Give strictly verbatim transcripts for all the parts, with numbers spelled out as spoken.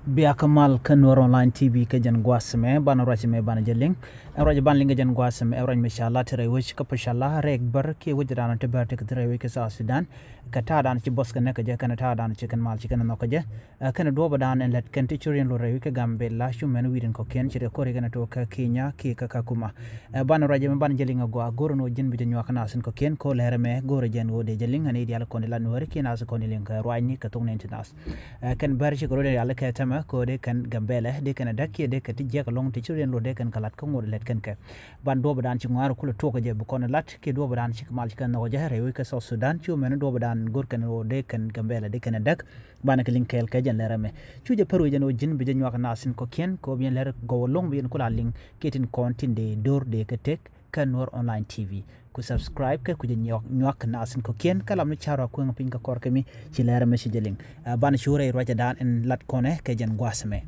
Bia kä mal kä Nuer Online T V kä jɛn gua̱a̱th ɛmɛ, banɛ ruac ɛmɛ banɛ jɛ liŋ. Ɛn ruac ban liŋ kä jɛn gua̱a̱th ɛmɛ ɛ ruac mi ca lat rɛy wec kä Pocala, rɛk bär kiɛ wec dan ti bär ti kɛ thi rɛy wec kä South Sudan. Kɛ ta̱a̱ dan ci buɔth kɛ näk kɛ jɛ, kɛnɛ ta̱a̱ dan ci kɛn mal ci kɛn nhɔk kɛ jɛ. Ɛ, kɛnɛ duɔ̱ɔ̱p dan ɛn lät kɛn ti ci riɛn lot rɛy wec kä Gambela, cu mɛn wi̱i̱dɛn kɔ̱kiɛn ci rɛ kori kɛnɛ tuɔk kä Kenya kiɛ kä Kakuma. Ɛ, banɛ ruac ɛmɛ banɛ jɛ liŋ a gɔaa, go̱rɛ ni wä ji̱n bi jɛ nyuak kä nath in kɔ̱kiɛn, ko lɛr ɛmɛ go̱rɛ jɛn wä dee jɛ liŋ, ɛn i̱ diaal kɔn di la Nuɛri kiɛ nath kɔn di liŋ kɛ ruacni kɛ thok ni ti nath. Ɛ, kɛn bär ci kɛ rot in rial kɛ tɛmɛ ko dee kɛn Gambela, dee kɛn a däk kiɛ dee kɛ ti jiɛk alɔŋ ti ci riɛn lot dee kɛn kɛ lat kä ŋot lät kɛn kɛ. Ban duɔ̱ɔ̱p dan ci ŋuaar kulɛ tuɔk kɛ jɛ bi kɔn lat kiɛ duɔ̱ɔ̱p dan ci kɛ mal ci kɛ nhɔk jɛ rɛy wec kä South Sudan, cu mɛn duɔ̱ɔ̱p dan go̱r kɛn ro dee kɛn Gambela dee kɛn a däk. Banɛ kɛ liŋ kɛɛl kɛ jɛn lɛr ɛmɛ. Cu jɛ pär wec jɛn wä ji̱n bi jɛ nyuak nath in kɔ̱kiɛn, ko bi jɛn lɛr gɔw alɔŋ bi jɛn kula liŋ kiɛ tin kɔn tin dee do̱r dee kɛ tek kä Nuer Online T V. Ku subscribe kɛ ku jɛ nyuak, nyuak nath in kɔ̱kiɛn, kä lam ni ca̱r wa kueŋ piny kä kɔr kɛ mi ci lɛr ɛmɛ ci jɛ liŋ. Ɛ, banɛ cu rɛy ruacɛ dan in lat kɔnɛ kɛ jɛn gua̱a̱th ɛmɛ.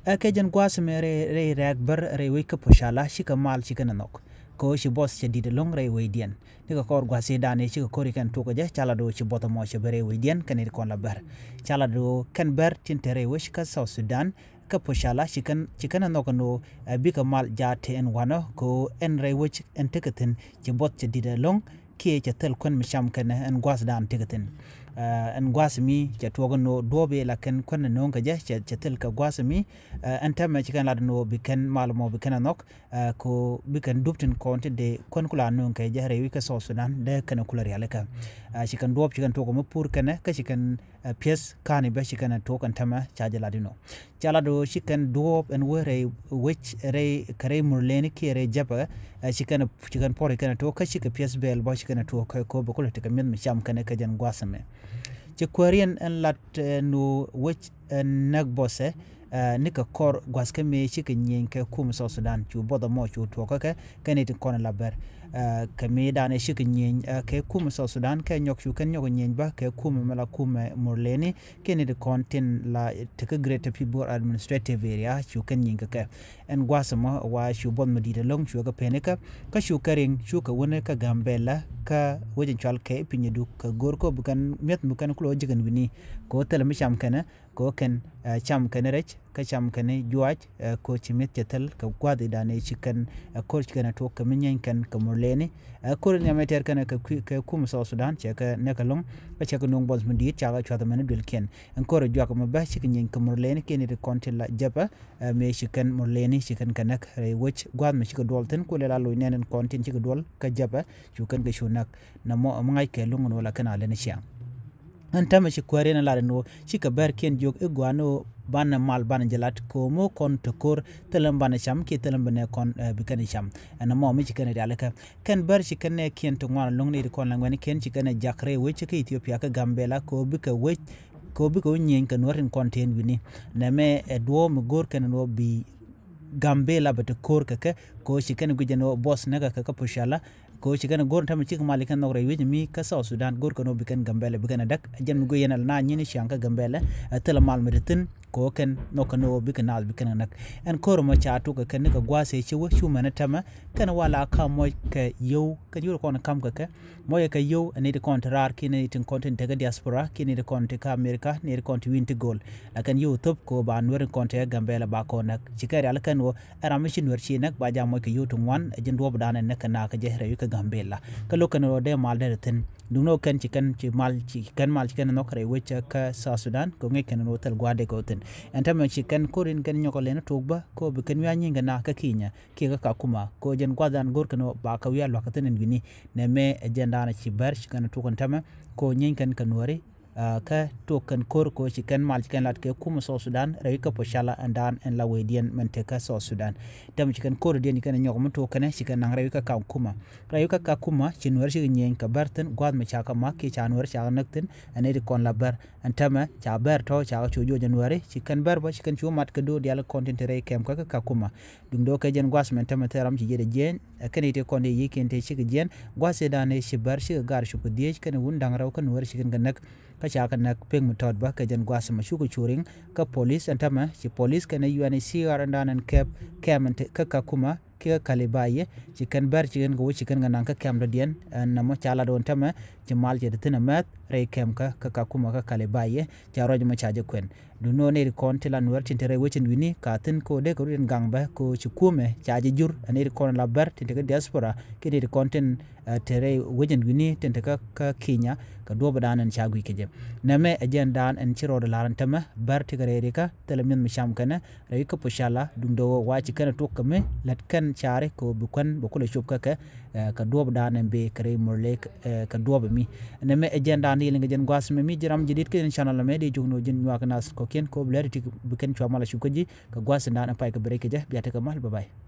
Ɛ, kɛ jɛn gua̱a̱th ɛmɛ rɛy, rɛy rɛk bär rɛy wec kä Pocala, ci kɛ mal ci kɛn a nhɔk. Ko ci buɔth cɛ di̱t alɔŋ rɛy wecdiɛn. Ni kɛ kɔr gua̱a̱th dan ci kɛ kori kɛn tuɔk kɛ jɛ, ca la do ci buɔth ɛmɔ cɛ bär rɛy wecdiɛn kɛn i̱ kɔn la bär. Ca la do kɛn bär tin te rɛy wec kä South Sudan, kä Pocala ci kɛn, ci kɛn a nhɔk ɛn ɣöö, ɛ, bikɛ mal jaat te ɛn wanɔ, ko ɛn rɛy wec ɛn tekɛ thi̱n ci buɔth cɛ di̱t ɛlɔ̱ŋ, kiɛ cɛ thil kuän mi cam kɛnɛ ɛn gua̱a̱th dan tekɛ thi̱n. Ɛ, ɛn gua̱a̱th mi cɛ tuɔk ɛn ɣöö duɔ̱ɔ̱p i̱ la kɛn kuän ɛ no̱o̱ŋ kɛ jɛ, cɛ, cɛ thil kɛ gua̱a̱th mi, ɛ, ɛn tɛmɛ ci kɛn lat ɛn ɣöö bi kɛn mal mɔ bi kɛn a nhɔk, ɛ, ko bi kɛn dup tin kɔn ti dee kuän kula no̱o̱ŋ kɛ jɛ rɛy wec kä South Sudan, dee kɛn kula rialikä. Ɛ, ci kɛn duɔ̱ɔ̱p ci kɛn tuɔk mi pur kɛnɛ, kä ci kɛn ɛ, piɛth ka̱n i̱ bä ci kɛn ɛ tuɔk ɛn täämɛ ca jɛ lat inɔ. Ca lat ɣöö ci kɛn duɔ̱ɔ̱p ɛn wä rɛy wec rɛy kɛ rɛy Murleni kiɛ rɛy Jɛpɛ, ɛ, ci kɛn, ci kɛn puɔ̱r i̱ kɛn ɛ tuɔk kä ci kɛ piɛth bɛɛl bä ci kɛn ɛ tuɔk kɛ ko̱ bɛ kulɛ tekɛ mi̱eth mi cam kɛn ɛ kɛ jɛn gua̱a̱th ɛmɛ. Ci kuääriɛn ɛn lat, ɛ, nu wec, ɛ, näk buɔthɛ, ɛ, ni kɛ kɔr gua̱th kä mëë ci kɛ nyieny kɛ kum South Sudan cu buɔth ɛmɔ cu tuɔk kä kɛ kɛ ni ti kɔn la bär. Ɛ, kɛ mi dan ɛ ci kɛ nyieny, ɛ, kɛ kum South Sudan kɛ nyɔk cu kɛn nyɔk nyieny bä kɛ kum mɛ la kum Murleni kɛ ni ti kɔn tin la ti kä Greater Pibor Administrative Area cu kɛn nyieny kɛ kɛ. Ɛn gua̱a̱th mɔ wa cu buɔth mɛ di̱t ɛlɔ̱ŋ cu kɛ peni kä, kä cu kɛ riŋ cu kɛ wuni kä Gambela kä wec in cual kɛ piny duk kɛ go̱r kɔ bi kɛn mi̱eth mi kɛn kulɔ ji̱ kɛn wi̱ni kɛ wä thilɛ mi cam kɛnɛ kɛ wä kɛn, ɛ, cam kɛn rɛc kä cam kɛn juac, ɛ, ko ci mi̱eth cɛ thil kɛ gua̱th i̱ dan i̱ ci kɛn, ɛ, ko̱r ci kɛn ɛ tuɔk kɛ mi nyieeny kɛn kɛ Murleni, ɛ, ko̱r in yamɛ tɛr kɛn kɛ kui̱, kɛ kum South Sudan cɛ kɛ nɛk ɛlɔ̱ŋ kä cɛ kɛ nuŋ buɔth mi di̱i̱t ca kɛ cuath ɛmɛn duël kiɛn. Ɛn ko̱r ɛ juak ɛmɛ bä ci kɛ nyieeny kɛ Murleni kiɛn i̱ ti kɔn ti la Jɛpɛ, ɛ, mëë ci kɛn Murleni ci kɛn kɛ nɛk rɛy wec gua̱th mi ci kɛ duɔl thi̱n ku lɛ la loc nɛn ɛn kɔn tin ci kɛ duɔl kä Jɛpɛ cu kɛn kɛ cu näk. Nɛ mɔ ɛmɛ ŋa̱c kɛ luŋ ɛn wä la kɛn a lɛn ciaŋ. Ɛn täämɛ ci kuääriɛn ɛ lat ɛn ɣöö ci kɛ bär kiɛn jiök i̱ gua̱a̱n ɣöö banɛ mal banɛ jɛ lat kɛ ɣöö mo̱o̱ kɔn te ko̱r thilɛ mi banɛ cam kiɛ thilɛ mi bi nɛ kɔn, ɛ, bi kɛn cam. Ɛn ɛmɔ mi ci kɛn rialikä kɛn bär ci kɛn nɛ kiɛn ti ŋuan ɛlɔ̱ŋ ni ti kɔn la ŋuɛ̈ni kiɛn ci kɛn ɛ jak rɛy wec kä Ethiopia kä Gambela kɛ ɣöö bikɛ wec kɛ ɣöö bikɛ wä nyieny kɛ Nuäär tin kɔn tëë wi̱ni. Nɛmɛ ɛ duɔ̱ɔ̱p mi go̱o̱r kɛn ɛn ɣöö bi Gambela bɛ te ko̱r kɛ kɛ kɛ ɣöö ci kɛn guic ɛn ɣöö buɔth näk kɛ kɛ kä Pocala. Kɛ ɣöö ci kɛn go̱r ɛn täämɛ cikɛ mal ci kɛn nhɔk rɛy wec mi kä South Sudan go̱r kɛn ɣöö bi kɛn Gambela bi kɛn a däk. Jɛn mi guic yɛn ɛl na nyin ciaŋ kä Gambela, ɛ thilɛ mal mi te thi̱n kɛ ɣöö kɛn nhɔk kɛn ɣöö bikɛ naath bi kɛn a näk. Ɛn ko̱r ɛmɔ ca tuk kɛ kɛn ni kɛ gua̱a̱th ëë ci wä cu mɛn ɛ täämɛ kɛn wa la ka̱m mɔc kɛ yio̱w kɛn yio̱w kɔn ka̱m kɛ kɛ. Mɔc ɛ kɛ yio̱w ɛ nɛy ti kɔn ti raar kiɛ nɛy ti kɔn ti tekɛ diaspora kiɛ nɛy ti kɔn ti kä America, nɛy ti kɔn ti wi̱i̱n ti go̱o̱l. Lakin yio̱w thöp kɛ ɣöö ba Nuäär in kɔn ti ɛ Gambela ba kɔn näk. Ci kɛ rial kɛn ɣöö ɛ ram mi ci Nuäär ci näk ba jam mɔc kɛ yio̱w ti ŋuan ɛ ji̱n duɔ̱ɔ̱pdan ɛ näk kɛ naak kɛ jɛ rɛy wec kä Gambela. Kä lo̱k kɛn ɣöö dee mal dee ti thi̱n. Duŋni ɣöö kɛn ci kɛn ci mal ci kɛn mal ci kɛn nhɔk rɛy wec kä South Sudan kɛ ŋi̱i̱c kɛn ɣöö thil gua̱a̱th dee kɛ ɣöö thi̱n. Ɛn täämɛ ci kɛn ko̱r in kɛn nyɔk ɛ lɛn tok bä kɛ ɣöö bi kɛn wi̱i̱ a nyieny kɛ naak kä Kenya kiɛ kä Kakuma kɛ ɣöö jɛn gua̱a̱thdan go̱r kɛn ɣöö ba kɛ wi̱i̱ a lua̱k kɛ thi̱n ɛn wi̱ni. Nɛmɛ ɛ jɛn daanɛ ci bär ci kɛn tok ɛn täämɛ kɛ ɣöö nyieny kɛn kɛ Nuääri. Kä tok kɛn ko̱r kɛ ɣöö ci kɛn mal ci kɛn lat kɛ kum South Sudan rɛy kä Pocala ɛn daan ɛn la wecdiɛn mɛn te kä South Sudan. Täämɛ ci kɛn ko̱rdiɛn ci kɛn nyɔk mi tok kɛnɛ ci kɛn naŋ rɛy kä Kakuma. Rɛy kä Kakuma ci Nuääri ci kɛ nyieny kɛ bär thi̱n gua̱a̱th mi ca kɛ mak kiɛ ca Nuääri ca kɛ näk thi̱n ɛn nɛy ti kɔn la bär. Ɛn täämɛ ca bär tɔ̱ ca kɛ cu joc ɛ Nuääri ci kɛn bär bä ci kɛn cu mat kɛ do̱r diaal kɔn tin te rɛy kɛm kä kä Kakuma. Duŋdɛ ɣöö kɛ jɛn gua̱a̱th mɛn täämɛ thil ram ci jiɛt ɛ jiɛn ɛ kɛn i̱ ti kɔn ti yiëëkiɛn tëë cikɛ jiɛn gua̱a̱th ëëdan ëë ci bär cikɛ gaar cop kɛ dhieec kɛn wun da̱ŋ rɛw kä Nuääri ci kɛn kɛ näk. Kä ca kɛ näk pek mi tɔt bä kɛ jɛn gua̱a̱th ɛmɛ cukɛ cu riŋ kä polis ɛn täämɛ ci polis kɛnɛ U N H C R ɛn da̱a̱n ɛn kɛp kɛm ɛn kä Kakuma kiɛ kä Kalibaye ci kɛn bär ci kɛn kɛ wä ci kɛn kɛ naŋ kä kɛm dɔ̱diɛn. Ɛn nɔmɔ ca lat ɣöö ɛn täämɛ ci mal cɛ ti thin amɛth rɛy kɛmkä kä Kakuma kä Kalebaye ca ruac mɔ ca jɛ kuɛn. Duŋni ɣöö nɛy ti kɔn ti la Nuɛr tin te rɛy wec in wi̱ni ka thi̱n kɛ ɣöö dee kɛ rut in gaŋ bä kɛ ɣöö ci kumɛ ca jɛ jur ɛ nɛy ti kɔn la Bär tin te kä diaspora kiɛ nɛy ti kɔn tin te rɛy wec in wi̱ni tin te kä Kenya kɛ duɔ̱ɔ̱pdan ɛn ca gui̱c kɛ jɛ. Nɛmɛ ɛ jɛn dan ɛn ci rɔɔdɛ la̱r ɛn tämɛ Bär ti kɛ rɛy rikä thilɛ mi̱eth mi cam kɛnɛ rɛy kä Pocala duŋdɛ ɣöö wa ci kɛnɛ tuɔk kɛ mi lät kɛn cari kɛ ɣöö bi kuɛn bɛ kulɛ cop kä kɛ kɛ duɔ̱ɔ̱pdan ɛn bee kɛ rɛy Murle kɛ duɔ̱ɔ̱p ɛmi. Nɛmɛ ɛ jɛn dan di liŋ kɛ jɛn gua̱a̱th mɛ mi ji̱ ram ji̱ dit kɛ jɛn channel ɛmɛ di jok ni ɣöö ji̱n nyuak nath kɔ̱kiɛn kɛ ɣöö bi lät ti bi kɛn cua mal a cop kä ji̱ kɛ gua̱a̱th in dan ɛn pay kɛ bi rɛy kɛ jɛ bia tekɛ mal bye bye.